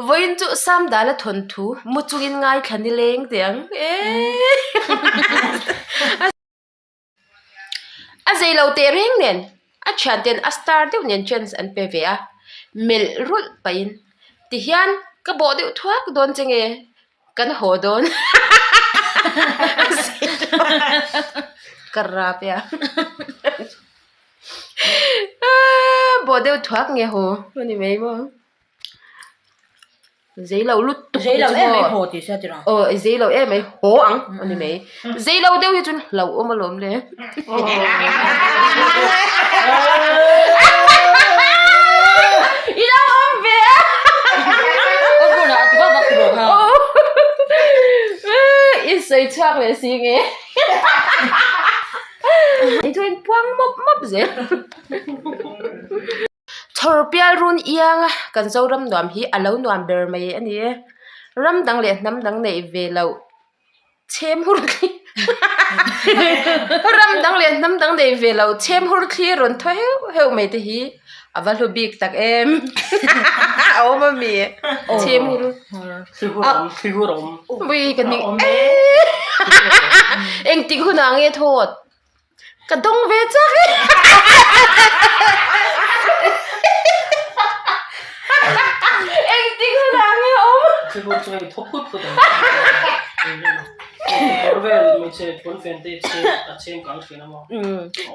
Vawiin chu Samdala thawnthu mu chungin ngaithla ni leng teh ang A zei lo teh reng nen a thian ten a star deuh nen chance an pe ve a, melh rulh pahin tihian ka bawh deuh thuak dawn che nge kan haw dawn ka rap e a bawh deuh thuak nge haw a ni mai maw. Zei lo lut tuk Zei lo em mai haw tih sia tira. Aw zei lo em mai haw ang ani mai. Zei lo deuh hi chuan hlauh awm alawm le. I lo awm ve a. Ka hmunah a ti vak vak tiraw kha. I sawi chhuak leh si nge. I chu in puang mawp mawp zel. Chhawr pial run ianga kan Zoram nuam hi a lo nuam ber mai a ni e. Ram dang leh hnam dang neih ve loh chhem hur thli Ram dang leh hnam dang neih ve loh chhem hur thli rawn thaw heuh heuh mai te hi a va hlu bik tak em a awm a mi chhem hur Ui ka ning engtik hunah nge thawt. Ka dawng ve chak e. Engtik hunah nge awm?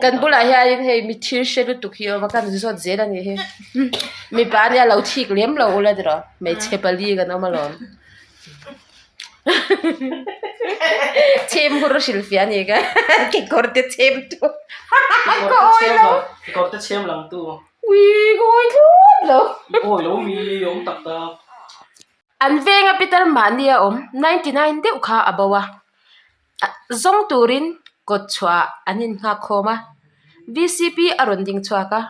Kan bulah hianin hei mi thil hre lutuk hi a awm a, kan zawt zel a nih hi. Mipa ania lo thik lem lo ula tiraw hmeichhe pali kan awm alawm. Chhem hur a hrilh fiah a ni ka kekawr te chhem tu ka awi lo kekawr te chhem lang tu ui ka awi thlawt lo awi lo mi awm tak tak an venga pitar mahni a awm 99 deuh kha a bo a Zawng turin kawt chhuah an innghak khawm a, vcp a rawn ding chhuak a,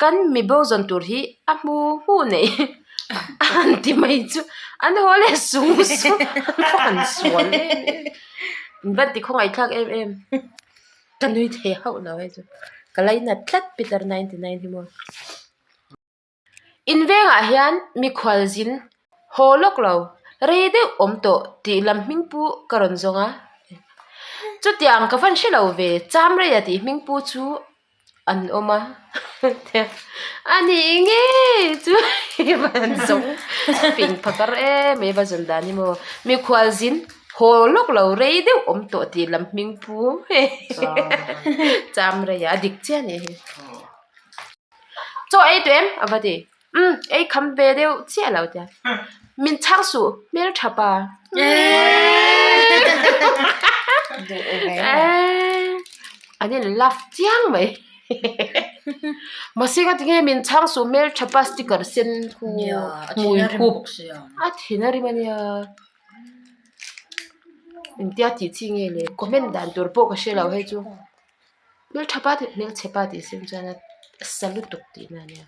kan mi bo zawn tur hi a hmu hmu nei a han ti mai chu an haw leh sung sung an khaw han sual em em in van ti khawngaihthlak em em ka nui thei hauh lo hei chu ka lainat tlat Peter 99 hi maw. In vengah hian mikhual zin haw lawk lo rei deuh awm tawh tih lam hming pu ka rawn zawng a chutiang ka van hre lo ve cham reia tih hming pu chu an awm a a ni ngei chu i van zawng fing phakar em em a zawn dan hi maw mikhual zin haw lawk lo rei deuh awm tawh tih lam hming pu cham reia a dik chiah a nih hi. Chaw ei tawh em? A va ti. Umm, ei kham ve deuh chiah lo tia. Min chhang suh, hmel tha pa. An in love chiang mai. Mahse ka tinge min chhang suh hmel tha pa sticker sen khu hmui hup a thin a rim a nia. Engtia tih chi nge le comment dan tur pawh ka hre lo hei chu. Hmel tha pa tih hmel chhe pa tih sim chuan a sa lutuk tihna a nia.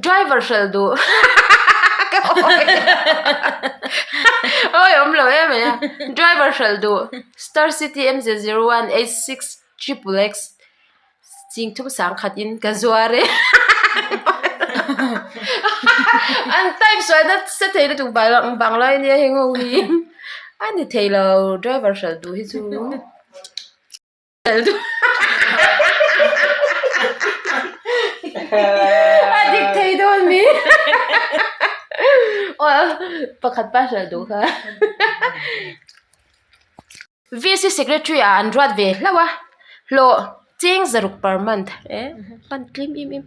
Driver hralh duh awi awm lo em mai a driver hralh duh star city M Z zero one eight six triple X Ching thum sang khat in ka zuar e an type sual na sa thei lutuk banglai ania heng ho hi a ni thei lo driver hralh duh hi chu a dik thei dawn mi aw pakhat pa hralh duh kha. VC Secretary ah an ruat ve hlauh a, hlawh cheng zaruk per month e hman tlim em em.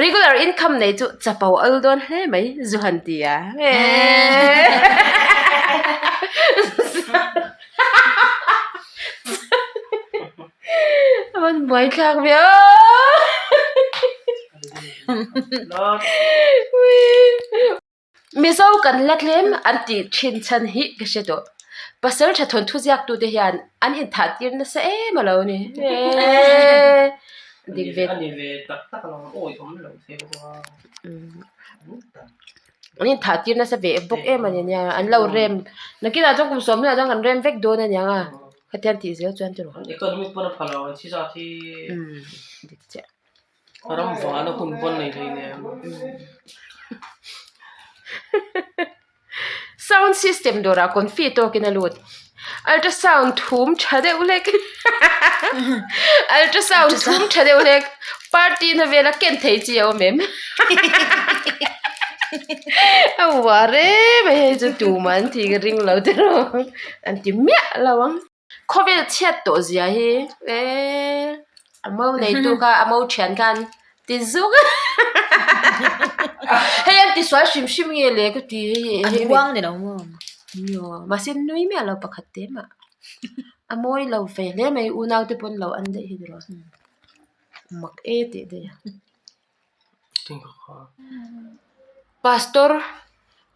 Regular income nei chu chapo al dawn hle mai zu han ti a a van buai thlak ve aw. Mizo kan la tlem an tih thin chhan hi ka hre tawh. Pasal tha thawnthu ziaktute hian an inthah tir nasa em a lo ni. Dik ve. An inthah tir nasa ve bawk em a ni nia. An lo rem. Nakinah chuan kum sawmhnih ah chuan kan rem vek dawn a niang a. Khatiang tih zel chuan tiraw. Dik chiah. Ram vana hun pawn nei hlei nen. Sound system dawrah confi tawkin a lut. Ultrasound thum tha deuh hlek Ultrasound thum tha deuh hlek party na vela ken thei chi a awm em a uar em a hei chu tumah an ti ka ring lo te rawh an ti miah lo ang. Khawvel chhiat tawh zia hi eee a mo neitu kha a mo thian khan ti zuk a hei an ti sual hrim hrim nge le ka ti An uang ni lo maw? Nio mahse nui miah lo pakhat te mah a mawi lo ve hle mai unau te pawn lo an daih hi tiraw mak e tih daih a. Pastor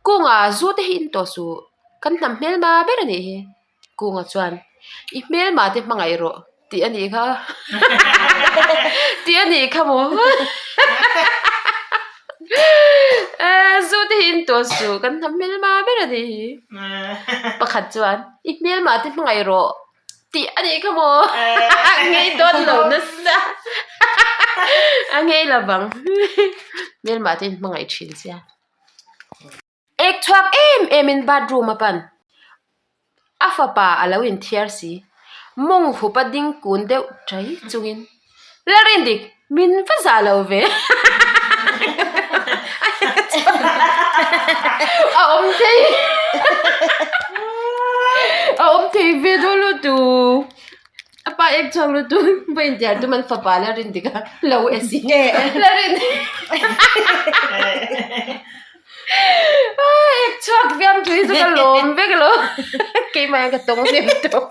Kunga zu te hi in tawh suh kan hnam hmelma ber a nih hi Kunga chuan i hmelma te hmangaih rawh tih a nih kha tih a nih kha maw zu te hi in tawh suh kan hnam hmelma ber a nih hi pakhat chuan i hmelma te hmangaih rawh. Tih a nih kha maw? A ngei dawn lo nasa. A ngei lo vang. Hmelmah te in hmangaih thin sia. Ek chhuak em em in bathroom a pan. A fapa a lo inthiar si. Mawng hup a ding kun deuh tai chungin Lalrindik min va zah lo ve. A awm thei a awm thei ve dawn lutuk a pa ek chhuak lutuk va intiar tum an fapa Lalrindik a lo e si Lalrindik ek chhuak fiam tui chu ka lawm vek alawm keimah hian ka tawng hnem tawh.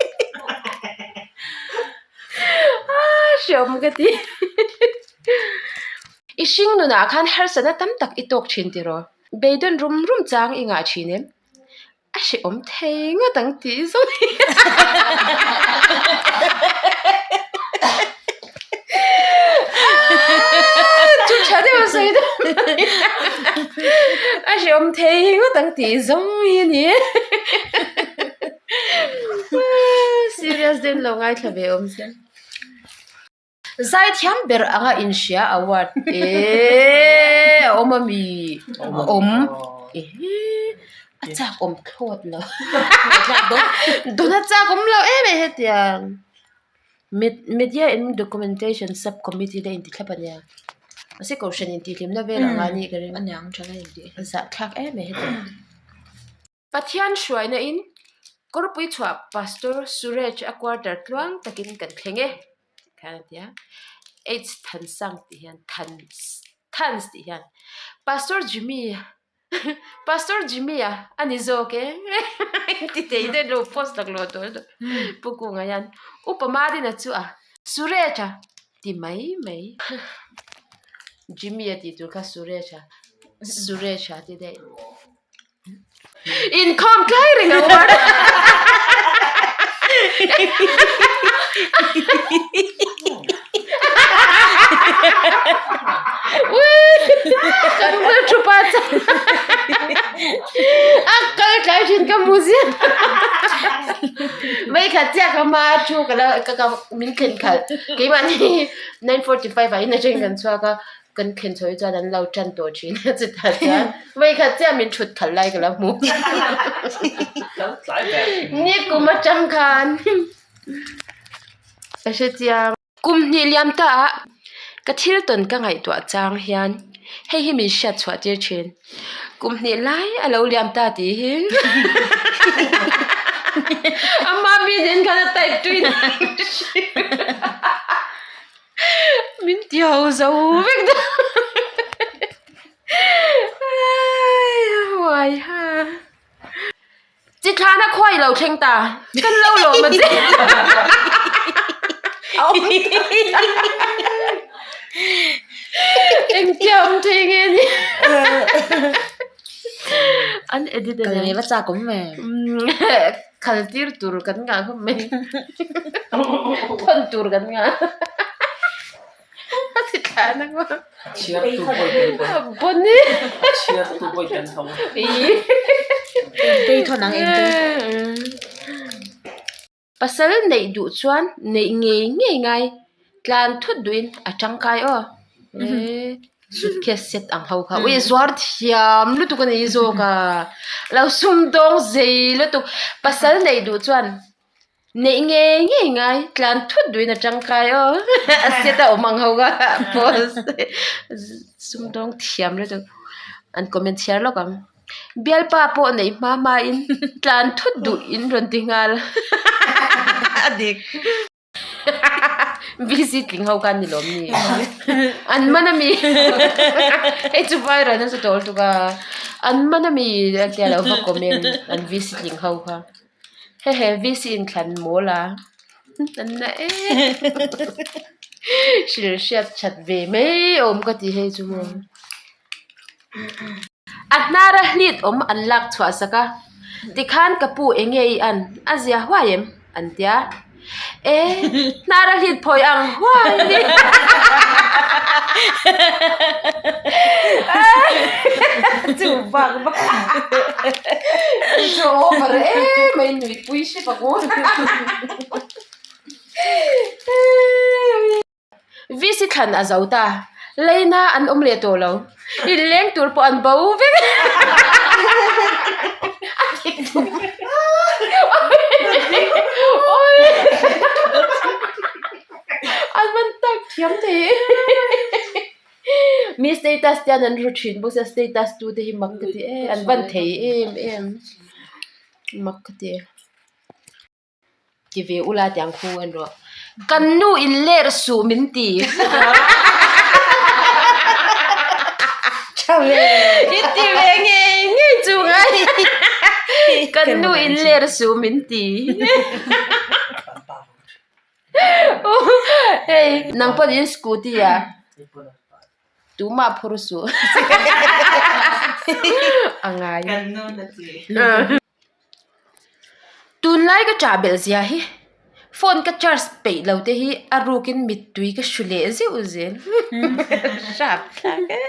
Hreawm ka ti. I hring nunah khan harsatna tam tak i tawk thin tiraw? Beidawn rum rum chang i ngah thin em? A hrehawm thei ngawt ang tih zawng hi. Thu tha deuh a sawi deuh mai. A hrehawm thei ngawt ang tih zawng hi a ni e. Serious deuhin lo ngaithla ve awm sia. Zaithiam ber anga inhria award eeee a awm a mi a awm eeee a chak awm thlawt lo dawna chak awm lo em em hetiang media and documentation sub committee te inti thlap ania mahse kohhran intihhlimna vel anga nih ka ring zahthlak em em hetiang. Pathian hruaina in kawrpui chhuah Pastor Suresh a quarter tluang takin kan thleng e tih khan a ti a H Thansang tih hian Thans Thans tih hian Pastor Jimmy Pastor Jimmy a a ni zawk e ti thei deuh lo post tak lo tawh lutuk Pu Kunga hian Upa Madina chu a Suresh a ti mai mai Jimmy a tih tur kha Suresh a Suresh a ti daih. Inkhawm tlai reng ang mar. Kan bul thu pa chuan a kal tlai thin ka hmu ziah. Mai khat chiah ka hma a thu ka la ka ka min thlen khalh keimahni 9:45 ah in atangin kan chhuak a. Kan thlen chho hi chuan an lo tan tawh thin a chutah chuan vawikhat chiah min thut khalh lai ka lo hmu. Ni kum atang khan ka hre chiang. Kum hnih liam ta ah ka thil tawn ka ngaihtuah chang hian hei hi min hriat chhuah tir thin. Kum hnih lai a lo liam ta tih hi ama mi nen khan a type tuin Min ti ho zo vek dawn Huai ha Chi thlana khuai lo thleng ta kan lo lawm a che Engtia awm thei nge ni An edit a nia. Kal va chak awm ve. Khal tir tur kan ngah khawp mai. Thawn tur kan ngah. A ti thla na ngawt. Chhiar tu pawh i tel A bon e. Chhiar tu pawh i tel tho. Engtei thawn ang engtei. Pasal neih duh chuan neih ngei ngei ngai. Tlan thut duhin a tangkai aw. Suitcase set ang ho kha ui zuar thiam lutuk a ni zawk a lo sumdawng zei lutuk pasal neih duh chuan neih ngei ngei ngai tlan thut duhin a tangkai aw a set a awm ang ho kha post sumdawng thiam lutuk an comment chhiar lawk ang bialpa pawh neih hma hma in tlan thut duh in rawn ti nghal a dik. VC tling ho khan ni lawm ni an man ami hei chu viral nasa tawh lutuk a an man ami a tia lo va comment an VC tling ho kha hehe VC inthlan mawl a an na em hrilh hriat that ve mai awm ka ti hei chu maw. A hnara hlit awm an lak chhuah sak a, tikhan ka pu eng nge i an? A zia huai em? An ti a. E, hnara hlit phawi ang huai ni. Chu bak bak chu over em mai nuipui hrep ang u. VC thlan a zo ta. Leina an awm leh tawh lo. Inleng tur pawh an bo vek. A dik duh. An man tak thiam thei e. Mi status te hian an ru thin bawk sia status tu te hi mak ka ti e. An van thei em em. Mak ka ti e. Ti ve ula tiang khu en rawh. Kan nu in ler suh min ti. Tha ve. In ti ve ngei ngei chu ngai. Kan nu in ler suh min ti. Hei nang pawh in scooty ah. Tumah phur suh. A ngai. Kan nu na ti. Tunlai ka chah belh zia hi phone ka charge peih lo te hi a rukin mittui ka hru leh zeuh zel hrap thlak e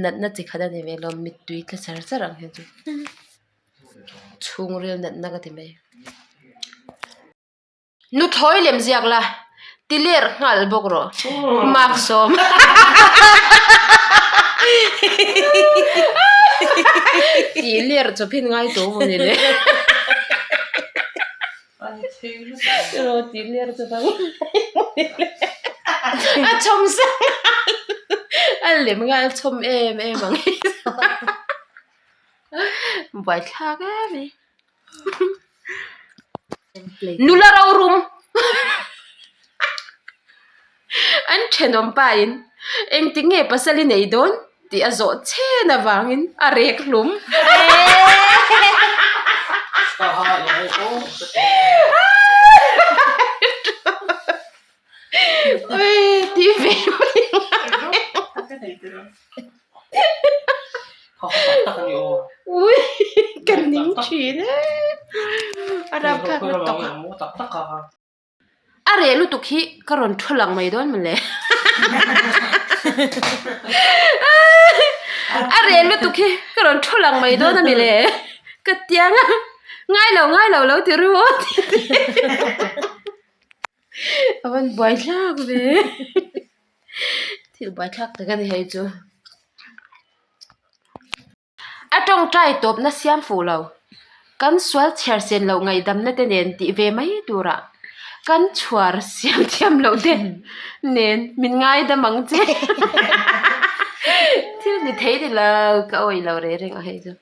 natna chi khat a ni ve lo mittui tla char char ang hi chu chhungril natna ka ti mai. Nuthlawi lem ziak la, ti ler nghal bawk rawh. Mark sawm. Ti ler chawp hin ngai tawh maw ni le. Ro ti ler chawp ang a chhawm sang a lem nghal chhawm em em ang. Buaithlak em mai. Nula rorum an thenawm pa in engtik nge pasal i nei dawn tih a zawh chhen avangin a rek hlum. Tih ve mai Ui ka ning thin e a rapthlak lutuk a reh lutuk hi ka rawn thu lang mai dawn mawle a reh lutuk hi ka rawn thu lang mai dawn a mi le ka tiang a ngai lo ngai lo lo ti ru aw a van buai thlak ve. Thil buai thlak tak a ni hei chu. A tawngtai tawpna siam fuh lo. Kan sual chhiar sen loh ngaihdamna te nen tih ve mai turah kan chhuar siam thiam loh te nen min ngaidam ang che. Thil ni thei ni lo ka awih lo reng reng a hei chu.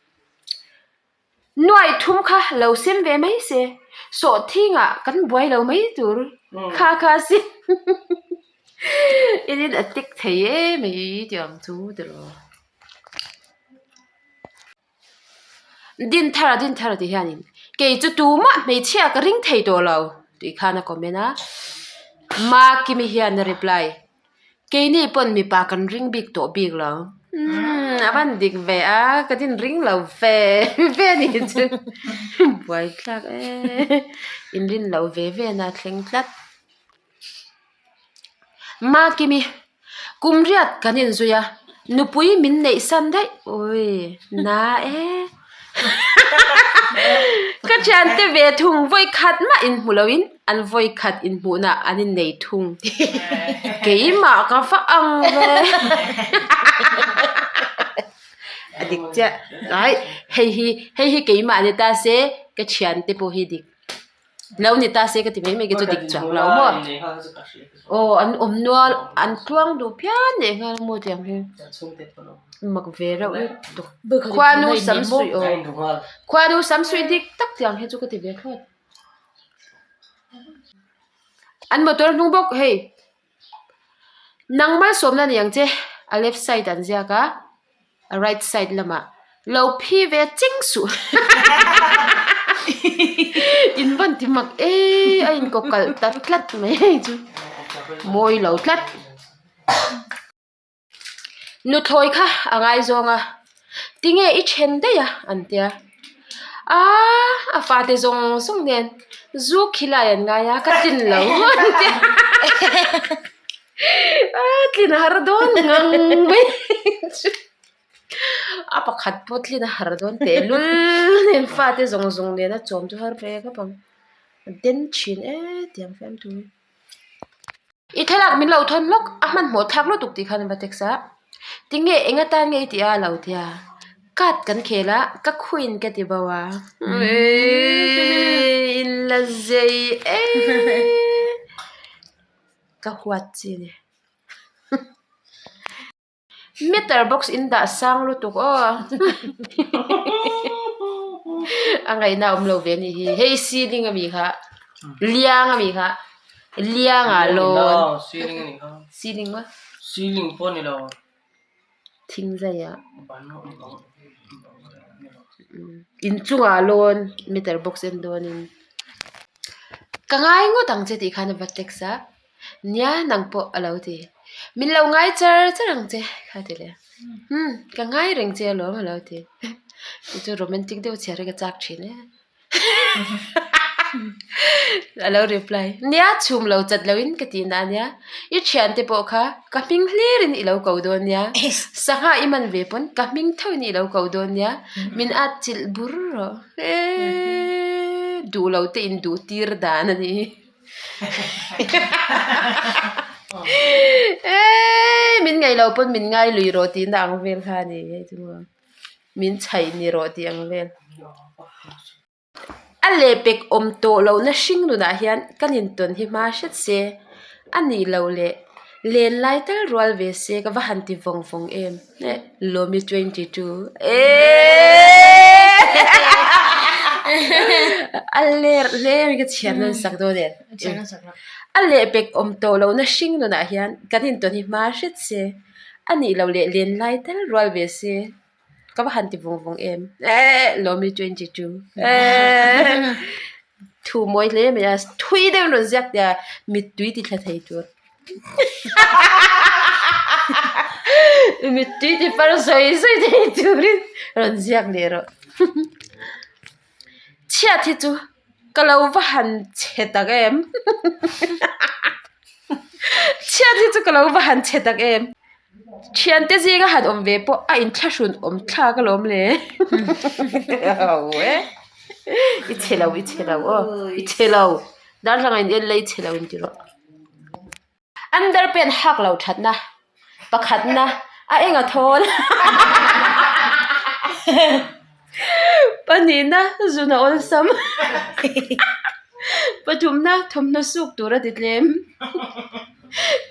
Nuai thum kha lo sem ve mai se, sawhthingah kan buai lo mai tur kha kha a sin. In in a tek thei em mai tih ang chu tiraw. Dinthar a Dinthar tih hianin kei chu tumah hmeichhia ka ring thei tawh lo tih khan a comment a, Makimi hian a reply. Keini pawn mipa kan ring bik tawh bik lo. Umm a van dik ve a, ka din ring lo ve ve a ni chu. Buai thlak e. Inrin lo ve ve na thleng tlat. Makimi, kum riat kan inzui a, nupui min neih san daih. Ui, na e. Ka thiante ve thung vawi khat mah inhmu loin. An vawikhat inhmuhna an innei thung. Keimah ka va ang ve. A dik chiah. Ai, hei hi, hei hi keimah ni ta se, ka thiante pawh hi dik. Lo ni ta se ka ti mai mai ke chu dik chuang lo maw. Aw, an awm nual, an tluang duh phian leh nghal maw tiang hi. Mak ve reuh lutuk. Khuanu sam suih aw. Khuanu sam suih dik tak tiang hi chu ka ti ve thlawt. An motor hnung bawk hei nang malsawmna ni ang che a left side an ziak a a right side lamah lo phi ve ching suh in van ti mak e a in kaw kalh ta tlat mai hei chu mawi lo tlat. Nuthlawi kha a ngaizawng a, tinge i then daih a an tia aaa a fate zawng zawng nen zu khilai an ngai a ka tlin lo an tia aaa tlin a har dawn ngang mai chu a pakhat pawh tlin a har dawn tehlul nen fate zawng zawng nena chawm chu har ve khawp ang a den thin e tiang fiamthu hi. I thlalak min lo thawn hlawk a hmanhmawh thlak lutuk tih khan va text a tinge eng atan nge i tih a lo tia card kan khel a ka queen ka ti bo a eii in la zei eii ka huat chi a ni. Meter box in dah sang lutuk aw a ngaihna awm lo ve a nih hi hei ceiling ami kha liang ami kha liang ah lawn ceiling maw ceiling pawh ni lo thing zai ah inchungah lawn meter box en dawnin ka ngai ngawt ang che tih khan a va text a. Nia nang pawh a lo ti. Min lo ngai char char ang che kha ti leh. Umm ka ngai reng che alawm a lo ti. Chu chu romantic deuh chhiar hi ka chak thin e. A lo reply. Nia chhum lo chat loin ka tih na ania. I thiante pawh kha ka hming hlirin i lo ko dawn nia. Sangha i man ve pawn ka hming theuhin i lo ko dawn nia. Min at chilh bur rawh. Eeee duh lo te in duh tir dan a ni. Eeii min ngaih loh pawn min ngai lui rawh tih na ang vel kha a ni hei chu maw min chhaih ni rawh tih ang vel a lehpek awm tawh lohna hring nunah hian kan intawn hi hma hret se a nih loh leh len lai tal rual ve se ka va han ti vawng vawng em Lawmi 22 eeeeee a ler hle a ka chhiar nan sak dawn em a lehpek awm tawh lohna hring nunah hian kan intawn hi hma hret se a nih loh leh len lai tal rual ve se ka va han ti vawng vawng em eeeee Lawmi 22 eeeeee thu mawi hle mai a thui deuh in rawn ziak teh a mittui ti thla thei tur. Mittui ti far sawi sawi thei turin rawn ziak leh rawh. Chhiat hi chu ka lo va han chhe tak em. Chhiat hi chu ka lo va han chhe tak em. Thiante zinga han awm ve pawh a inthlahrun awm thlak alawm le. Ho e. I chhe lo i chhe lo aw i chhe lo. Darthlalang in en la i chhe lo in ti rawh. Underpant hak lo thatna pakhatna a eng a thawl pahnihna zun a awlsam pathumna thawmhnaw suk tur a ti tlem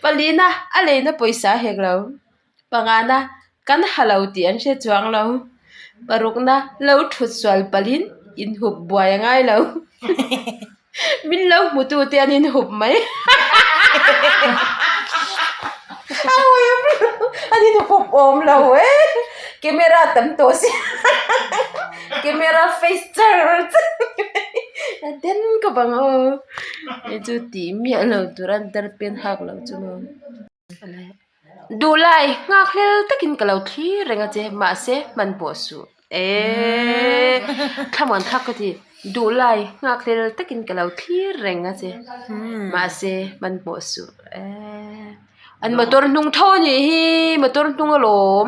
palina a leina pawisa a hek lo pangana kan ha lo tih an hre chuang lo parukna lo thut sual palhin inhup buai a ngai lo min lo hmutu te an inhup mai an inhup awm lo e camera tam tawh sia camera face char char a den ka bang aw hei chu tih miah lo tur a darpen hak lo chu maw. Duhlai nghak hlel takin ka lo thlir reng a che mahse hman pawh suh eeeee thlamuan thlak ka ti duhlai nghak hlel takin ka lo thlir reng a che mahse hman pawh suh eeee an motor hnung tho a nih hi motor hnung alawm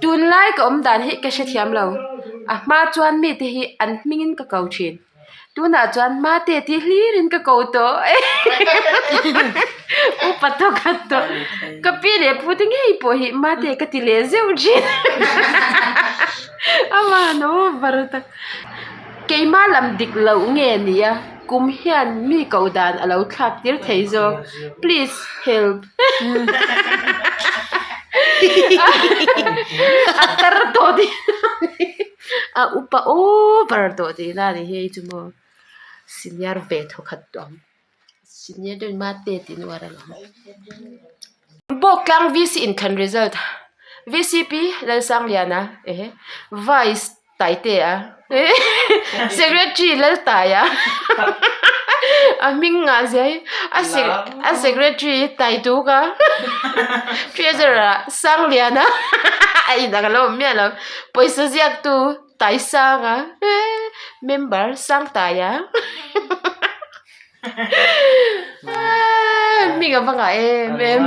tunlai ka awm dan hi ka hrethiam lo a hma chuan mite hi an hmingin ka ko thin. Tunah chuan mate tih hlirin ka ko tawh upa tawk khat tawh ka pi leh pu te ngei pawh hi mate ka ti leh zeuh thin aman over tak keimah lam dik loh nge nia kum hian mi ko dan a lo thlak tir thei zawk please help a tar tawh tih a upa over tawh tih na ni hei chu maw senior ve thaw khat tawh ang senior deuh in mate tih nuar alawm bawk tlang V C inthlan result V C P Lalsangliana ehe vice Taitea secretary Laltaia a hming ngah zia hi a a secretary Taituka treasurer ah Sangliana a inang lo awm miah lo pawisa ziaktu Taisanga member Sangtaia hming a va ngah em em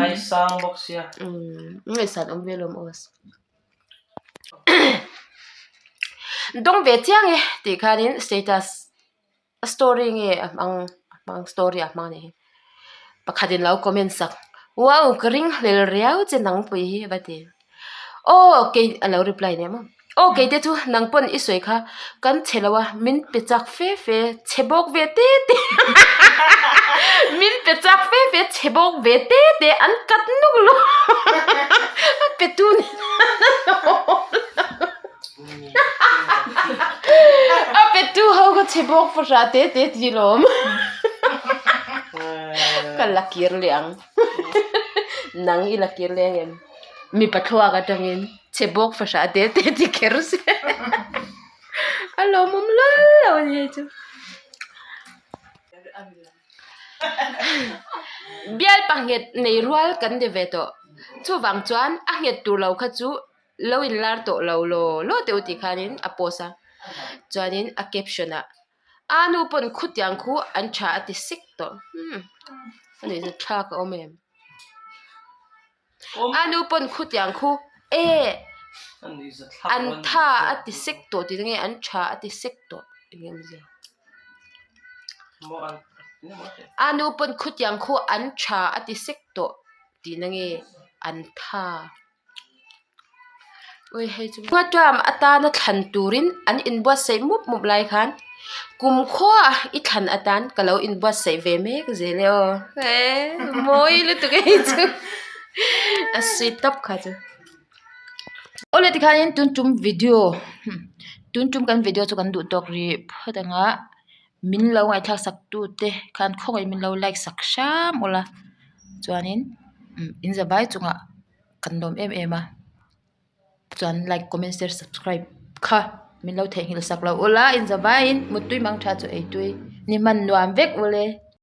ngaihsan awm vel awm aw. Dawng ve chiang e tih khanin status a story nge a hmang a hmang story a hmang a nih hi pakhatin lo comment sak wow ka ring hlel riau che nangpui hi a va ti aw kei a lo reply leh maw aw kei te chu nang pawn i sawi kha kan chhe lo a min pe chak fe fe chhe bawk ve te te min pe chak fe fe chhe bawk ve te te an kat nuk luh a pe tu ni a pe tu ho kha chhe bawk fahra te te ti lawm ka la kir leh ang nang i la kir leh ang em mipa thluak atangin chhe bawk fahra te te ti kher se a lawmawm lal lo a ni hei chu bial panghet nei rual kan ni ve tawh chuvang chuan a nghet tur lo kha chu lo inlar tawh lo law law teh u tih khanin a post a chuanin a caption ah a nu pawn khutiang khu an tha a ti sek tawh umm a nuih zat thlak a awm em. A nu pawn khutiang khu e an tha a ti sek tawh tih nge an tha a ti sek tawh eng nge awmzia a nu pawn khutiang khu an tha a ti sek tawh tih na nge an tha. Ui hei chu nga term atana thlan turin an inbuatsaih mup mup lai khan kum khua i thlan atan ka lo inbuatsaih ve mek zel e aw eh mawi lutuk e hei chu a sweet tawp kha chu awle tikhanin tun tum video tun tum kan video chu kan duh tawk rih phawt ang a min lo ngaihthlak sak tu te khan khawngaih min lo like sak hram ula chuanin in za vai chungah. Kan lawm em em a chuan like comment share subscribe kha min lo theihnghilh sak lo ula in zavaiin muttui mang tha chu ei tui ni hman nuam vek ule.